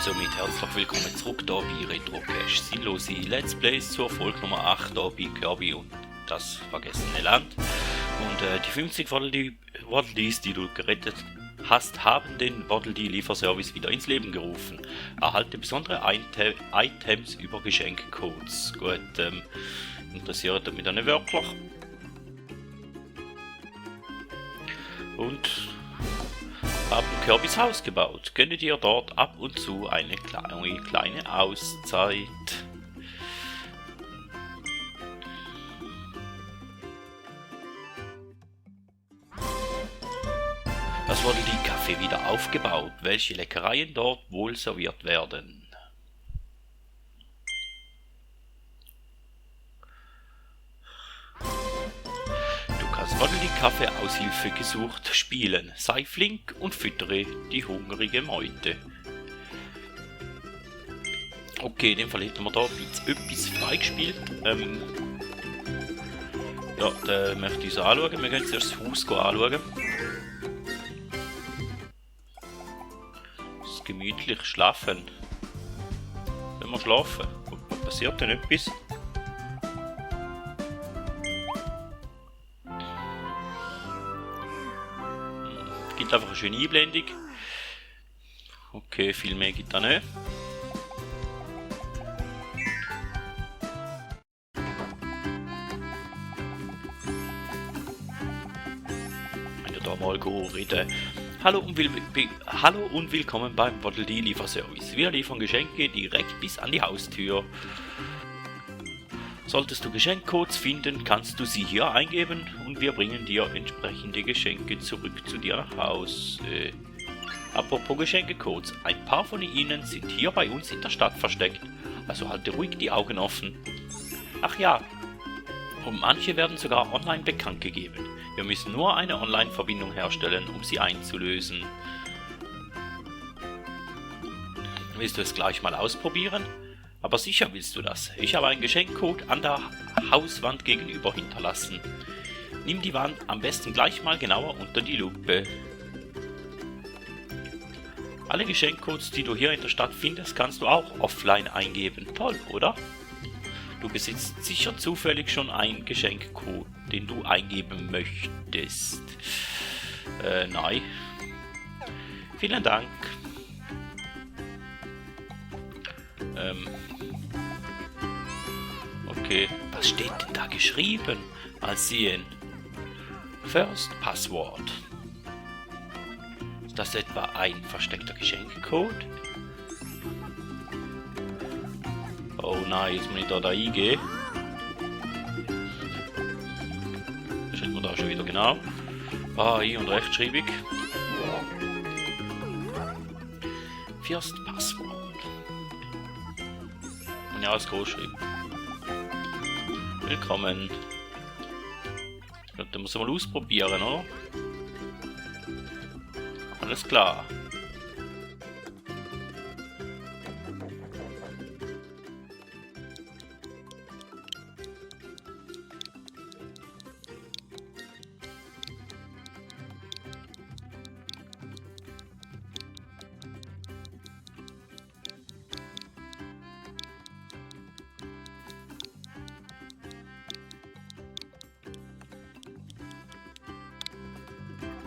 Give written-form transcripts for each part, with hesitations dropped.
somit herzlich willkommen zurück hier bei Retrocast. Sinnlose Let's Plays zur Folge Nummer 8 hier bei Kirby und das vergessene Land. Und die 50 Waddle-Dees, die du gerettet hast, haben den Waddle-Dee-Lieferservice wieder ins Leben gerufen. Erhalte besondere Items über Geschenkcodes. Gut, interessiert mich dann nicht wirklich. Und haben Kirbys Haus gebaut. Gönne dir dort ab und zu eine kleine Auszeit. Das wurde die Café wieder aufgebaut. Welche Leckereien dort wohl serviert werden? Waddle-Dee-Kaffee Aushilfe gesucht spielen. Sei flink und füttere die hungrige Meute. Okay, in dem Fall hätten wir da etwas freigespielt. Ja, da möchte ich so anschauen. Wir können zuerst das Haus anschauen. Das ist gemütlich schlafen. Wenn wir schlafen, passiert denn etwas? Gibt einfach eine schöne Einblendung. Okay, viel mehr gibt da nicht. Wenn wir da mal reden. Hallo und willkommen beim Waddle-Dee Lieferservice. Wir liefern Geschenke direkt bis an die Haustür. Solltest du Geschenkcodes finden, kannst du sie hier eingeben und wir bringen dir entsprechende Geschenke zurück zu dir nach Hause. Apropos Geschenkecodes, ein paar von ihnen sind hier bei uns in der Stadt versteckt, also halte ruhig die Augen offen. Ach ja, und manche werden sogar online bekannt gegeben. Wir müssen nur eine Online-Verbindung herstellen, um sie einzulösen. Willst du es gleich mal ausprobieren? Aber sicher willst du das. Ich habe einen Geschenkcode an der Hauswand gegenüber hinterlassen. Nimm die Wand am besten gleich mal genauer unter die Lupe. Alle Geschenkcodes, die du hier in der Stadt findest, kannst du auch offline eingeben. Toll, oder? Du besitzt sicher zufällig schon einen Geschenkcode, den du eingeben möchtest. Nein. Vielen Dank. Okay, was steht denn da geschrieben? Mal sehen. First Passwort. Ist das etwa ein versteckter Geschenkcode? Oh nein, jetzt muss ich da eingehen. Steht man da schon wieder genau. Ein- und Rechtschreibung. First Passwort. Und ja, alles groß schreiben. Willkommen. Das muss man mal ausprobieren, oder? Alles klar.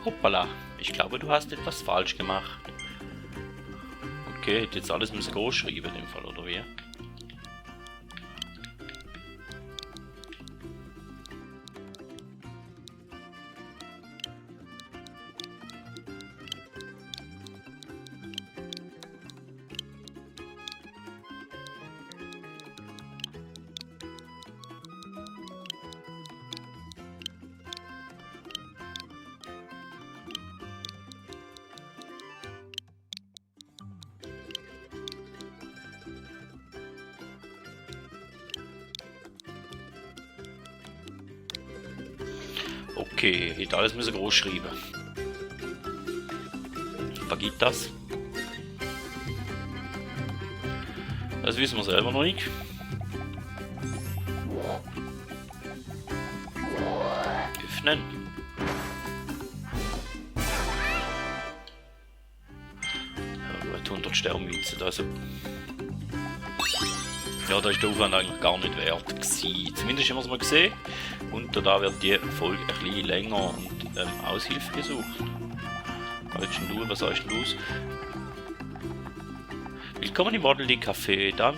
Hoppala, ich glaube, du hast etwas falsch gemacht. Okay, hätte jetzt alles müssen groß schreiben in dem Fall, oder wie? Okay, hätte alles müssen groß schreiben. Vergibt das? Das wissen wir selber noch nicht. Öffnen. Ja, gut, 800 Sternmünzen. Also, ja, da ist der Aufwand eigentlich gar nicht wert gewesen. Zumindest haben wir es mal gesehen. Und da wird die Folge ein bisschen länger und Aushilfe gesucht. Was sagst du los? Willkommen im Waddle Dee Café, dann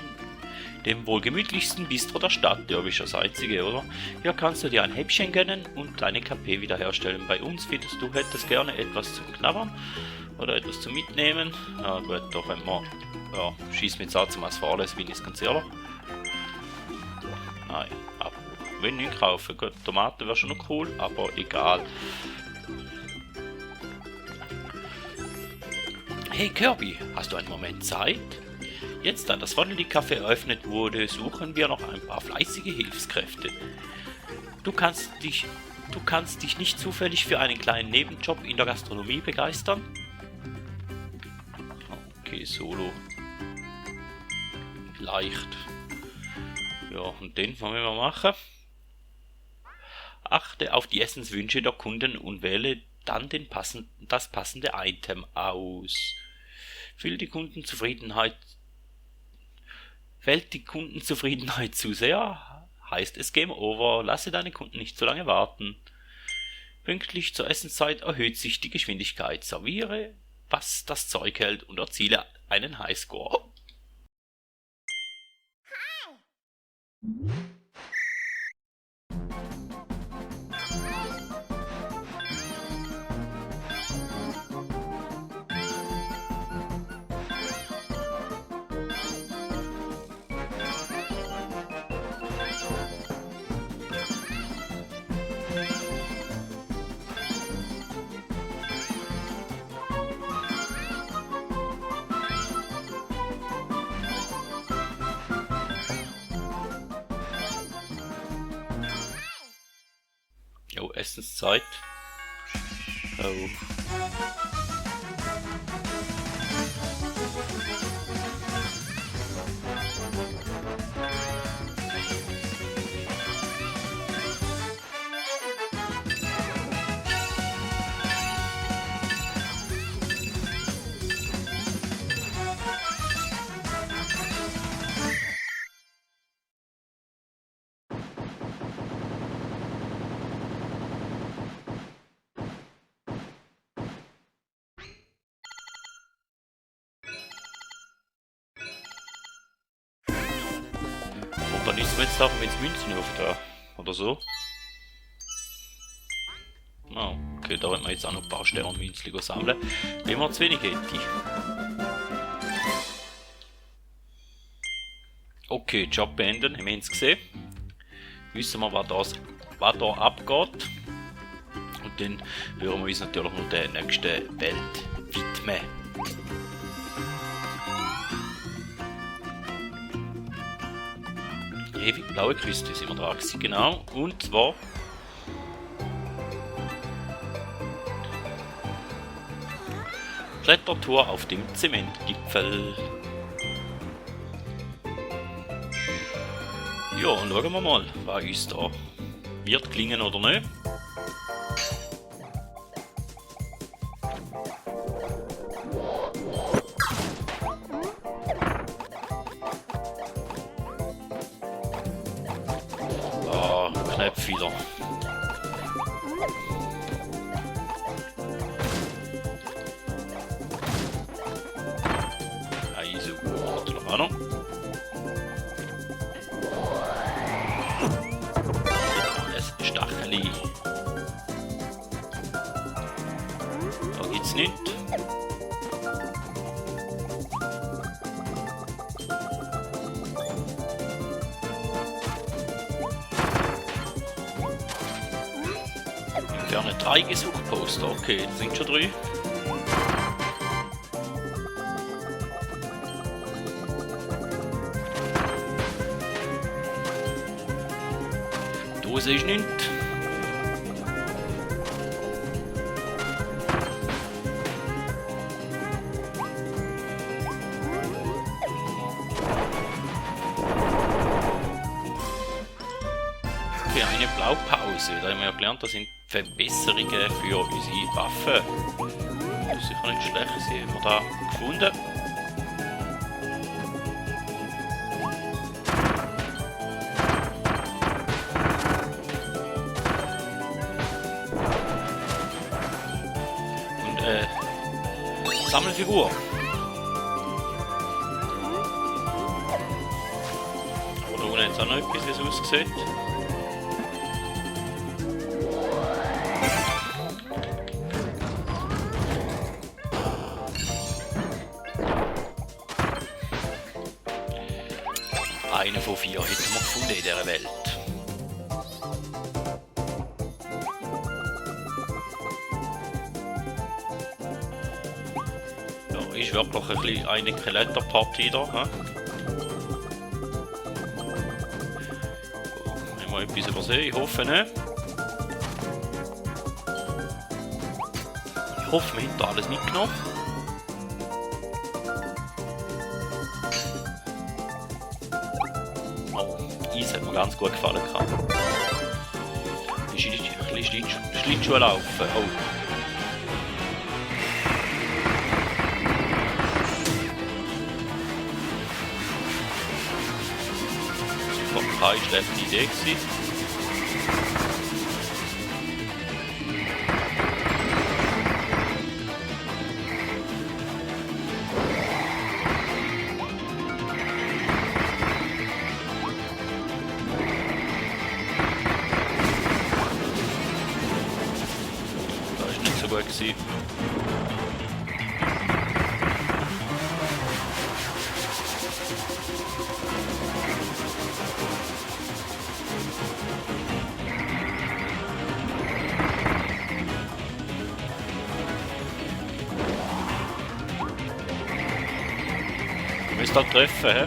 dem wohl gemütlichsten Bistro der Stadt. Ja, bist das einzige, oder? Hier kannst du dir ein Häppchen gönnen und deine KP wiederherstellen. Bei uns findest du, hättest gerne etwas zum Knabbern oder etwas zum Mitnehmen. Ja gut, doch wenn man, ja, schießt mit Satz zum Fahrlässig, bin ich ganz ehrlich. Nein, aber wenn nicht kaufen, gut, Tomaten wäre schon noch cool, aber egal. Hey Kirby, hast du einen Moment Zeit? Jetzt, da das Waddle Dee Café eröffnet wurde, suchen wir noch ein paar fleißige Hilfskräfte. Du kannst dich nicht zufällig für einen kleinen Nebenjob in der Gastronomie begeistern? Okay, Solo. Leicht. Ja, und den wollen wir machen. Achte auf die Essenswünsche der Kunden und wähle dann das passende Item aus. Fällt die Kundenzufriedenheit zu sehr, heißt es Game Over. Lasse deine Kunden nicht zu lange warten. Pünktlich zur Essenszeit erhöht sich die Geschwindigkeit. Serviere, was das Zeug hält und erziele einen Highscore. Jo, Essenszeit. Oh. Und dann ist mir jetzt davon jetzt Münzen auf da. Oder so. Oh, okay, da werden wir jetzt auch noch ein paar Sternmünzen sammeln. Wenn man zu wenig hätte. Okay, Job beenden, haben wir es gesehen. Wissen wir, was da abgeht. Und dann hören wir uns natürlich noch der nächsten Welt widmen. Ewig blaue Küste sind wir dran gewesen, genau. Und zwar Klettertour auf dem Zementgipfel. Ja, und schauen wir mal, was uns da wird klingen oder nicht. Knöpfe wieder. Also gut, noch einer. Alles Stacheli. Da geht's nicht. Gerne 3 Gesuchposter, okay, das sind schon 3. Dose ist nicht. Okay, eine Blaupause, da haben wir ja gelernt, das sind Verbesserungen für unsere Waffen. Das ist sicher nicht schlecht, sie haben wir da gefunden. Sammelfigur. Aber da unten hat es auch noch etwas, wie es aussieht. Einen von 4 hätten wir gefunden in dieser Welt. Ja, ist wirklich ein bisschen eine Kletterpartie da. Haben wir etwas übersehen? Ich hoffe nicht. Ich hoffe, wir haben da alles mitgenommen. Eis hat mir ganz gut gefallen. Ein bisschen Schlittschuh laufen. Oh. Super, keine schlechte Idee gewesen. Gut gewesen. Du musst halt treffen, hä?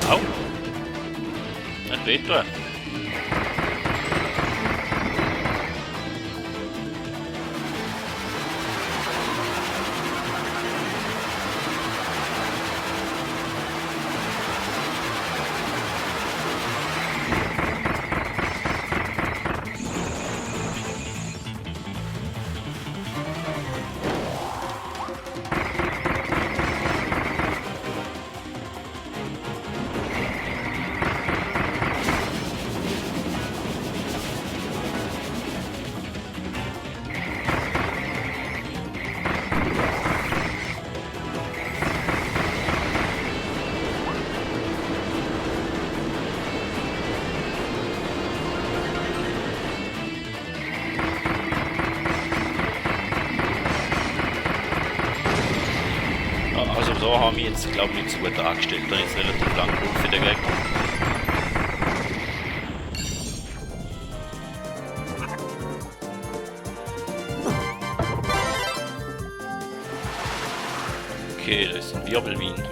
Au! Nicht wehtun. Also so haben wir jetzt, glaube ich, nicht so gut dargestellt. Da ist relativ lang gut für den Gegner. Okay, das ist ein Wirbelwind.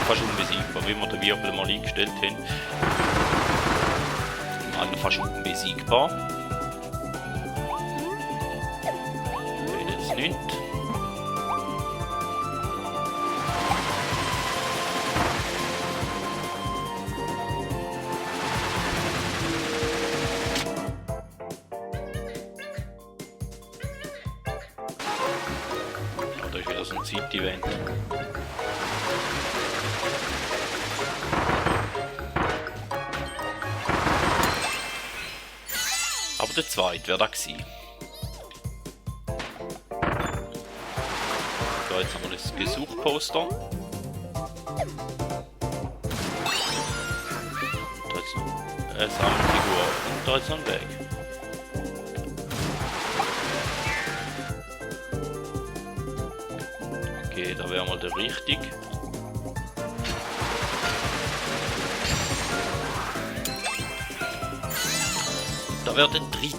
Fast unbesiegbar, wie wir den Wirbel mal eingestellt haben. Eigentlich fast unbesiegbar. Wenn jetzt nicht. Oh, da ist wieder so ein Zeit-Event. Aber der zweite wäre da gewesen. So, jetzt haben wir das Gesuchposter. Da ist noch eine Sammelfigur und da ist noch ein Weg. Okay, da wäre mal der richtig. Da wäre der dritte.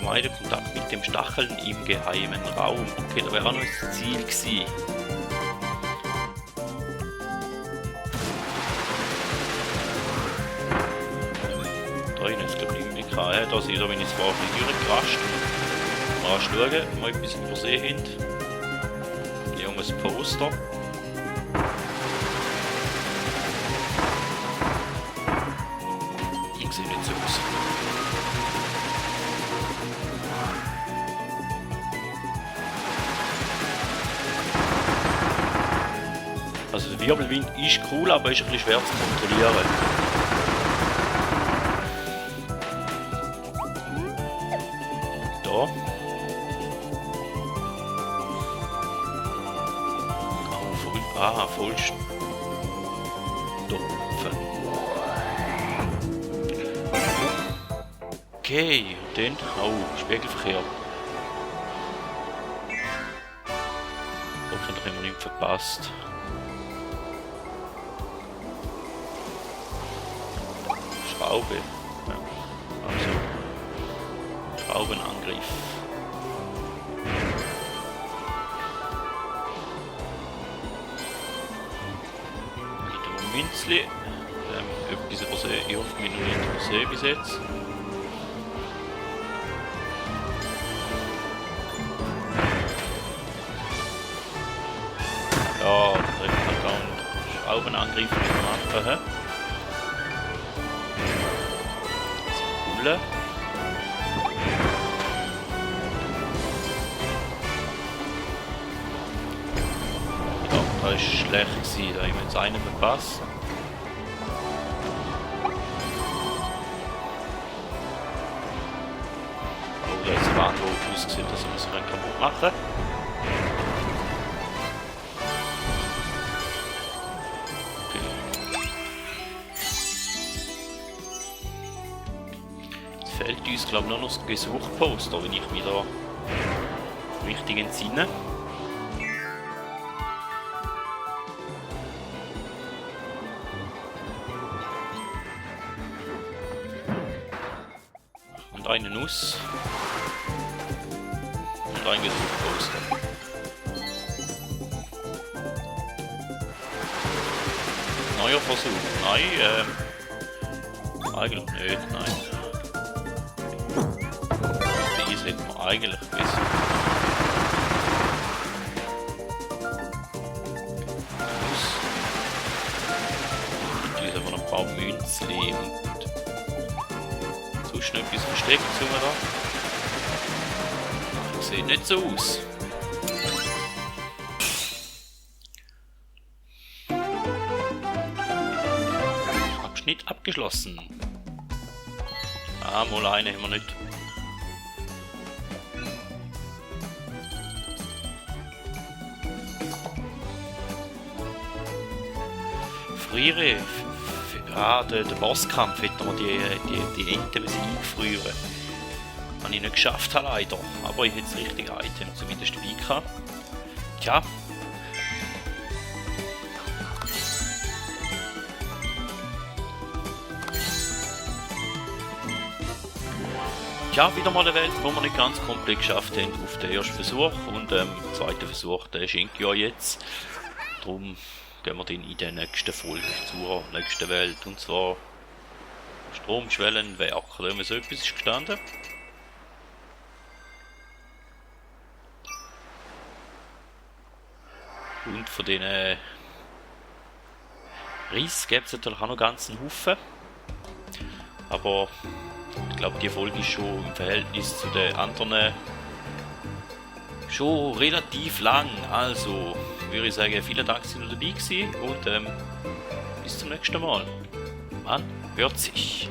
Vermeide Kontakt mit dem Stacheln im geheimen Raum. Okay, da wäre auch noch das Ziel gewesen. Da ist es glaube ich nicht gehabt. Da seht ihr, wenn ich zwar ein bisschen durchgerascht. Mal schauen, mal etwas übersehen haben. Junges Poster. Ich sehe nicht so aus. Also der Wirbelwind ist cool, aber ist ein bisschen schwer zu kontrollieren. Da. Voll stopfen. Okay, und dann. Oh, Spiegelverkehr. Hoffentlich haben wir nichts verpasst. Schraube. Ja. Also. Schraubenangriff. Münzli. Etwas übersehen. Ich hoffe, mich noch nicht übersehen bis jetzt. Ja, da kann man einen Schraubenangriff machen. Das Coole. Ja, das war schlecht gewesen. Da haben wir jetzt einen verpasst. Oh, da ist ein Wand, wo aussieht, dass wir es kaputt machen. Fehlt uns, glaube ich, nur noch das Gesuchposter, wenn ich mich da richtig entsinne. Und eine Nuss. Und ein Gesuchposter. Neuer Versuch. Nein, eigentlich nicht, nein. Hätten wir eigentlich wissen. Hier haben wir noch ein paar Münzli und so schnell etwas versteckt sind wir da. Das sieht nicht so aus. Abschnitt abgeschlossen. Ah, mal eine haben wir nicht. Friere, der Bosskampf hätten wir die Ente müssen eingefrieren. Habe ich nicht geschafft, leider. Aber ich hätte das richtige Item zumindest dabei gehabt. Tja. Ja, wieder mal eine Welt, wo wir nicht ganz komplett geschafft haben auf den ersten Versuch. Und zweiten Versuch, den schenke ich ja jetzt. Darum gehen wir dann in der nächsten Folge zur nächsten Welt, und zwar Stromschwellenwerk. Da haben wir so etwas ist gestanden. Und von diesen Riss gibt es natürlich auch noch ganzen Haufen. Aber ich glaube, die Folge ist schon im Verhältnis zu den anderen schon relativ lang. Also würde ich sagen, vielen Dank, dass ihr dabei gewesen und bis zum nächsten Mal. Man hört sich.